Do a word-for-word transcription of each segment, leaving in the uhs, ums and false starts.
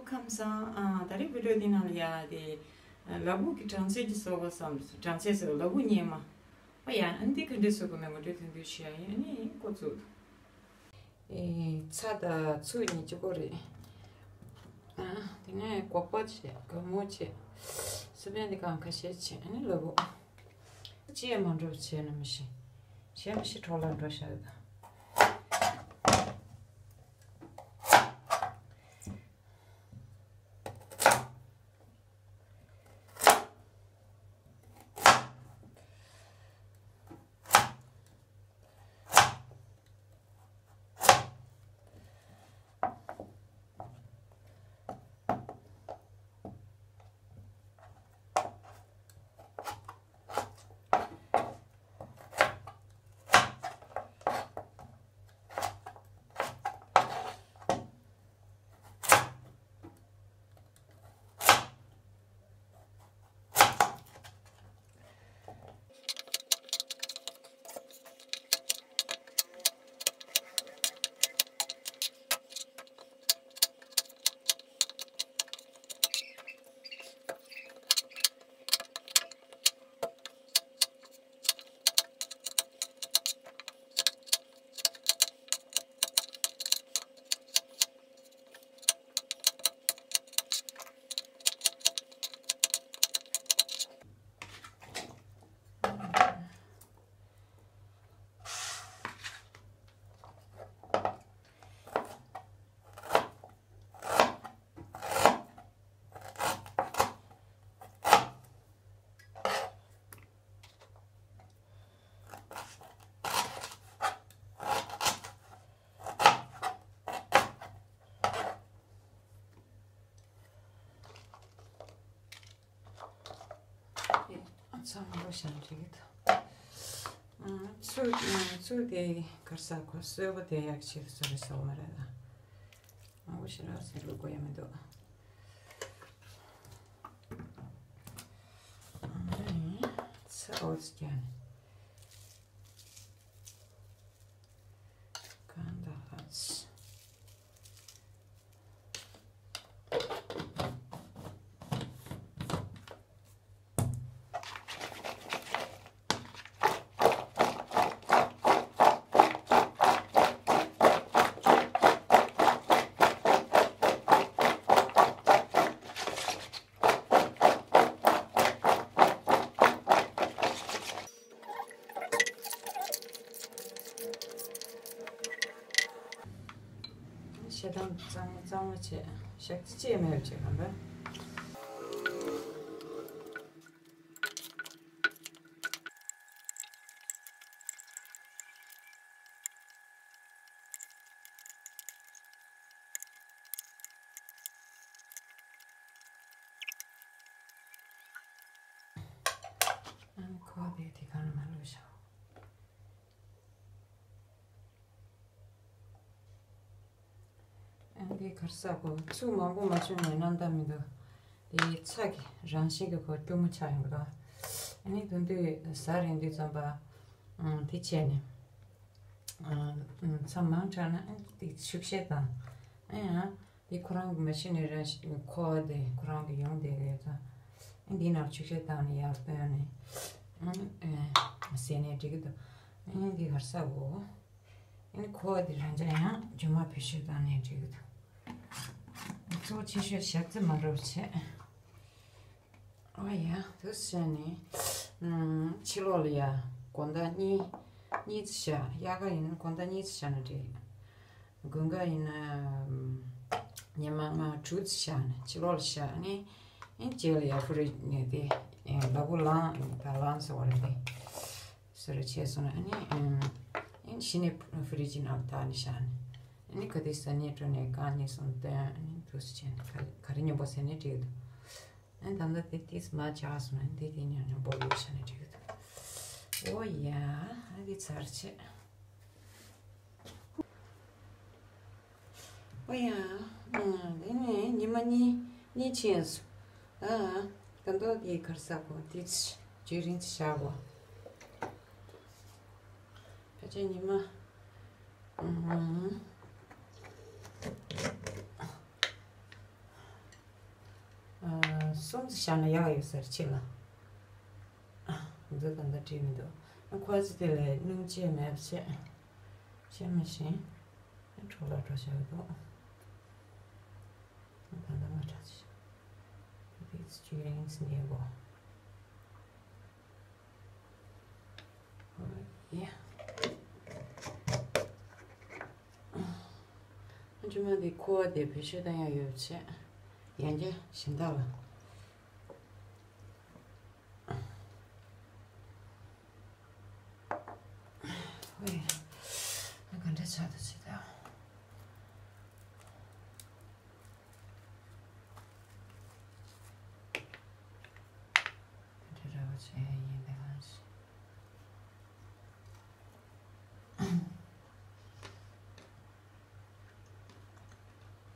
ཁམས་བཟང་། ཨ། ད་རེས་བི་ཌིའོ་འདི་ནང་ལ་ཡ་དེ་ལ་ཕུག་གི་གྲངས་ཚད་ཀྱི་བཟོ་བ་བསམ། གྲངས་ཚད་ཟེར་བ་ལ་ཕུག་རྙིང་མ། ཨོ་ཡ། ཨ་ནི་འདི་ག་འདྲས་བཟོ་དགོས་མེད་ངོ་སྤྲོད་ཐུང་ཐུང་ཞུ་ཡ་ཡིན། ཨ་ནི་འགོ་བཙུགས། ཨེ། ཚྭ་དང་ཚུར་གཉིས་གཅིག་པོ་རེད། ཨ། དེ་ནས་སྒོག་པ་བྱས། སྒོག་མོ་བྱས། སི་པན་དེ་གང་ཁ་ཤས་བྱས། ཨ་ནི་ལ་ཕུག་ཅི་ཡང་མ་འགྲོ་བྱས་ན་མི་ཤེས། བྱས་མི་ཤེས་གྲོགས་ལ་འགྲོ་བཞག་ཡོད། ཚང་མ་ལོ་ཞང་རིག་གི་འདུག་ཚུར་ཚུར་དེ་གར་ས་ཁོ་སོས་པ་དེ་ཡག་ཆེད་དུ་ཚུར་རེ་སོགས་མ་རེད་ལ། ཨ་ཁུ་ཞེ་དྲག་ཟེར་དགོས་ཡ་མི་འདུག་ཚ་འོ་ཙི་ཀྱང་གང་ད་ཧ་ཙི། ཞེ་སྡང་གཙང་མ་གཙང་མ་བྱས། ཞག་ཅི་བྱས་མེད་བྱས་གམ་པ། ཨ་ནི་ཁོ་དེ་དེ་གང་ལ་མ་ལུས་བཞག་ཨ་ནི་དེ་གར་ས་གོ་ཚུགས་མང་པོ་མ་བྱུང་ནས་རྣམ་དག་མི་འདུག་དེ་ཚྭ་གི་རང་བཞིན་གྱི་གོ་སྐྱུར་མོ་ཆགས་ཡོང་གི་འདུག་ཨ་ནི་དེ་དུས་ཟ་རན་དུས་ཙམ་པ་དེ་བྱས་ནས། ཚྭ་མང་དྲགས་ན་དེ་ཆུ་བཤལ་དང་། ཨ་ཡང་དེ་ཁོ་རང་གི་མ་གཞི་ནས་རང་ཁོ་བ་དེ་ཁོ་རང་གི་ཡོང་བསྡད་ཡོད་ཙང་། འདི་ནང་ཆུ་བཤལ་བཏང་ནས་ཡར་བཏོན་ནས་ཟས་ནས་འགྲིག་གི་འདུག་འདི་གར་ས་གོ་ཁོ་བ་དེ་རང་ཅག་ཡང་རྒྱུ་མ་བེད་སྤྱོད་བཏང་ནས་འགྲིག་གི་འདུག་གཙོ་ཆེ་ཤོས་ཞག་རྩི་མ་འགྲོ་བྱས། ཨོ་ཡ། དུས་བྱས་ནས་ཕྱི་ལོགས་ལ་ཡ་དགོང་དག་གཉིས་གཉིས་ཙམ་བཞག་དབྱར་ཁ་ཡིན་ན་དགོང་དག་གཉིས་ཙམ་བཞག་ན་འགྲིག་དགུན་ཁ་ཡིན་ན་ཉི་མ་ལྔ་དྲུག་ཙམ་བཞག་ནས་ཕྱི་ལོགས་ལ་བཞག་ནས། ཨེ་རྗེས་ལ་ཡ་ཧྥུ་རི་ཇི་ནས་དེ་ལ་ཕུག་ལངས་ད་ལངས་ཟེར་བ་རེད་དེ། ཟེར་བྱས་སོང་ན་ཨ་ནི་ཨེ་གཞི་ནས་ཧྥུ་རི་ཇི་ནང་ལ་བཏགས་ནས་བཞག་ནས། ཨ་ནི་ག་དུས་ཟ་ནས་འགྲོ་ནས་གང་ཉིད་སོང་བཏོན། ཨ་ནི་དུས་བྱས་ནས་ག་ག་རེ་སྙོམས་པོ་ཟས་ནས་འགྲིག་འདུག་ཨ་ནི་ད་ལྟ་དེ་ཏིས་མ་ཆགས་སོང་ན་དེ་དེ་ཉོ་ཉོ་འབོར་ཡོད་ཆ་ནས་འགྲིག་གི་འདུག་ཨོ་ཡ། ཨ་དེ་ཚར་ཆེ། ཨོ་ཡ། ཨ་དེ་ནས་ཉི་མ་གཉིས་གཉིས་ཕྱིན་སོང་། ཨ་ད་མདོ་དེ་གར་ས་གོ་ཏིས་རྗེས་རིང་ཅིག་བཞག་གོ་ཕལ་ཆེར་ཉི་མ། ཨ། གསུམ་ཙམ་བཞག་ན་ཡག་ཡོད་ས་རེད་ཕྱི་ལ། འདི་ད་ལྟ་བྲིས་མི་འདུག་ཁོ་ཚོ་དེ་ལས་སྣུམ་ཆེ་མེད་པ་བྱས། བྱས་མ་ཤེས། འཕྲོ་བརླག་འགྲོ་བཞག་འདུག་ད་ལྟ་ང་དྲག་ཅིག་ཕི་ཕིག་སི་ཅུ་རིང་སི་ནས་གོ། ཨོ་ཡ། ཨ་ཅུ་མ་དེ་ཁོ་བ་དེ་བེད་སྤྱོད་བཏང་ཡག་ཡོད་བྱས། ཡང་བསྐྱར་གཞན་དག་ལ། ཨོ་ཡ། ང་ག་འདྲ་ཆགས་འདུག་ཅེས་ད། དེ་འདྲ་བ་བྱས་ཡིན་དེ་གང་ཞིག་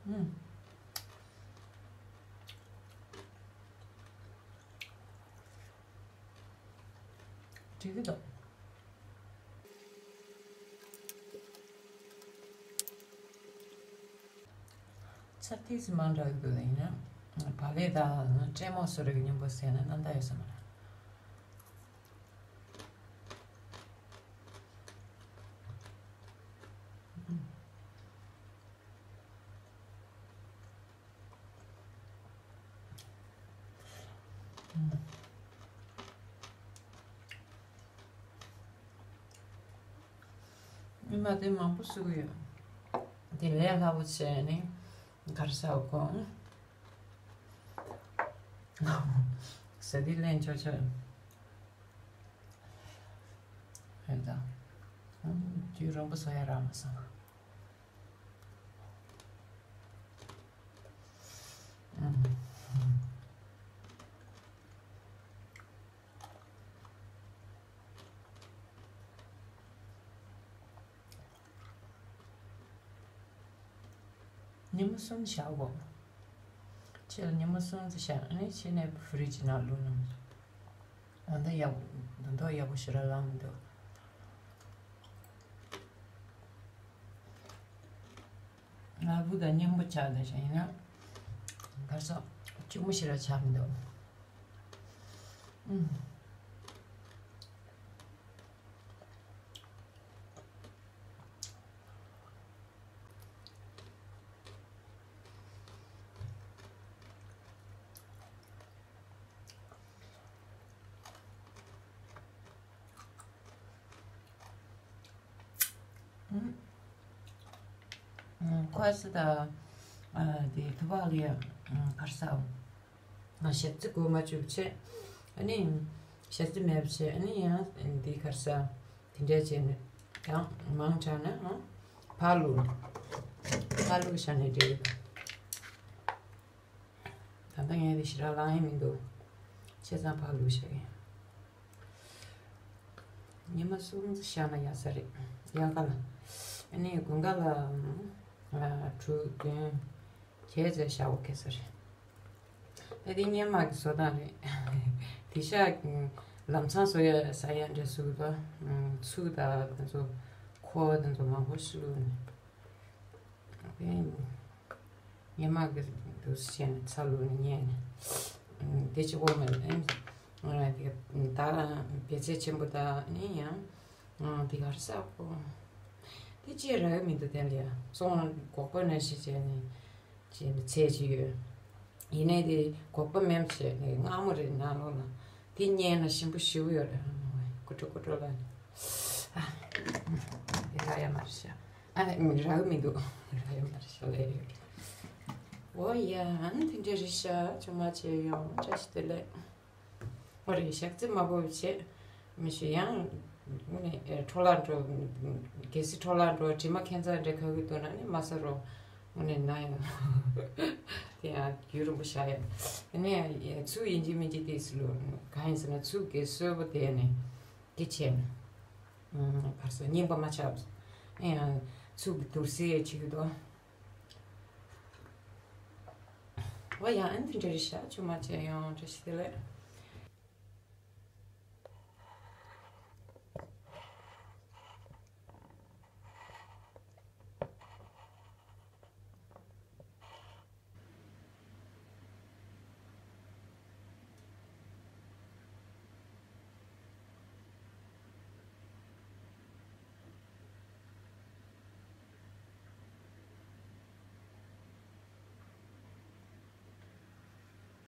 ཨུམ། འགྲིག་གི་འདུག་ཚར་ཏིས་མང་དྲགས་འདུག་ཡིན་ན། བག་ལེབ་དང་ཀྲེ་མོག་སོགས་རིགས་མཉམ་པོ་བཟས་ན་རྣམ་དག་ཡོད་ས་མ་རེད། ཉི་མ་དེ་མང་པོ་བཟོ་གི་ཡོད། དེ་ལས་སླ་པོ་བྱས་ནས་གར་ཟ་གོ། ཟ་དེ་ལེན་ཆོག་ཆོག་རེད་ད། དུས་རིང་པོ་བཟོ་ཡ་རག་མ་སོང་། ཉི་མ་གསུམ་བཞག་གོ། ཕྱི་ལ་ཉི་མ་གསུམ་ཙམ་བཞག་ནས་ཕྱི་ནས་ཕི་རིཇ་ནང་བླུགས་ན་མི་འདུག་འོ་ན་ཡག་འདུག་འདུག་ཡག་པོ་ཞེ་དྲག་ལངས་མི་འདུག་ང་བུ་དང་མཉམ་པོ་ཆགས་དེ་བཞིན་ཡིན་ན། གར་སོགས་གཅིག་མོ་ཞེ་དྲག་ཆགས་མི་འདུག་ཨུམ། ཁོ་ཚོ་ད་དེ་ཐུ་བག་ལ་གར་ས་ཞབས་ཕྱི་གོ་མ་བཅུག་བྱས། ཨ་ནི་ཞབས་ཕྱི་མེད་བྱས། ཨ་ནི་ཡང་དེ་གར་ས་དེ་འདྲ་བྱས་ནས་ཡང་མང་དྲགས་ན་ཕར་བླུགས། ཕར་བླུགས་བཞག་ནས་འགྲིག་ད་ལྟ་ངས་དེ་ཞེ་དྲག་ལངས་ཡས་མི་འདུག་བྱས་ཙང་ཕར་བླུགས་བཞག་གི་ཡིན། ཉི་མ་གསུམ་ཙམ་བཞག་ན་ཡག་ས་རེད། ཡང་ག་ལ། ཨ་ནི་དགུན་ཁ་ལ་དྲུག་བདུན་བརྒྱད་ཙམ་བཞག་པ་གལ་ས་རེད། ད་དེ་སྔོན་མ་གི་བཟོ་སྟངས་རེད། དེང་སང་ལམ་སང་བཟོ་ཡ་ཟ་ཡ་འདྲ་བཟོ་གི་འདུག་ཚུགས་དང་དེ་ཚོ་ཁོ་དེ་ཚོ་མང་པོ་ཞིག་བླུགས་ནས། སྔོན་མ་གི་འདུག་སེ་བྱས་ནས་ཚ་ལུ་ནས་ཉལ་ནས། དེ་གཅིག་པོ་མ་རེད། ད་བེད་ཚད་ཆེན་པོ་ད་ནི་ཡང་དེ་གར་ས་ཁོ་དེ་ཅི་རག་གི་མི་འདུག་དེ་ལ་ཡ་སོང་སྒོག་པ་ནང་བཞིན་བྱས་ནས་བྱས་ནས་ཚད་ཅིག་ཡོད། ཡིན་ནའི་དེ་སྒོག་པ་མེད་བྱས་ནས་མངར་མོ་རེད། ནང་ལོགས་ལ་དེ་ཉལ་ན་ཞིམ་པོ་ཞེ་པོ་ཡོད་རེད། ཀུ་ཀྲོ་ཀུ་ཀྲོ་ལ་ནི་ཨ་དེ་རག་ཡ་མ་རེད་ཤག་ཨ་རག་གི་མི་འདུག་རག་ཡ་མ་རེད་ཤག་ལས་ཡོད་རེད། འོ་ཡ་ཨ་ནི་དེ་འདྲ་རེད་ཤག་ཆུང་མ་བྱས་ཡོང་བཀྲ་ཤིས་བདེ་ལེགས། འོ་རེད། ཞག་རྩི་མ་ཕོག་བྱས་མི་ཤེས་ཡང་། ནི་འཕྲོ་བརླག་འགྲོ། གལ་སྲིད་འཕྲོ་བརླག་འགྲོ་དྲི་མ་ཁྱད་མཚར་འདྲ་ཁ་གི་འདུག་ན་ནི་མ་ཟ་རོགས། དངོས་གནས་ན་ཡང་དེ་ཡང་རྒྱུན་རིང་པོ་བཞག་ཡ། ནས་ཚུགས་ཡིན་གཅིག་མིན་གཅིག་དེ་སུ་ལུ་གང་ཡིན་ཟེར་ན་ཚུགས་ཀྱི་གསོས་པོ་དེ་ནས་དེ་བྱས་ནས་གར་སོ་རྙིང་པ་མ་ཆགས། ཡང་ཚུགས་ཀྱི་དུར་སེལ་བྱེད་ཀྱི་འདུག་འོ་ཡང་ཨ་ནི་དེ་འདྲ་རེད་ཤག་ཆུང་མ་བྱས་ཡོང་བཀྲ་ཤིས་བདེ་ལེགས།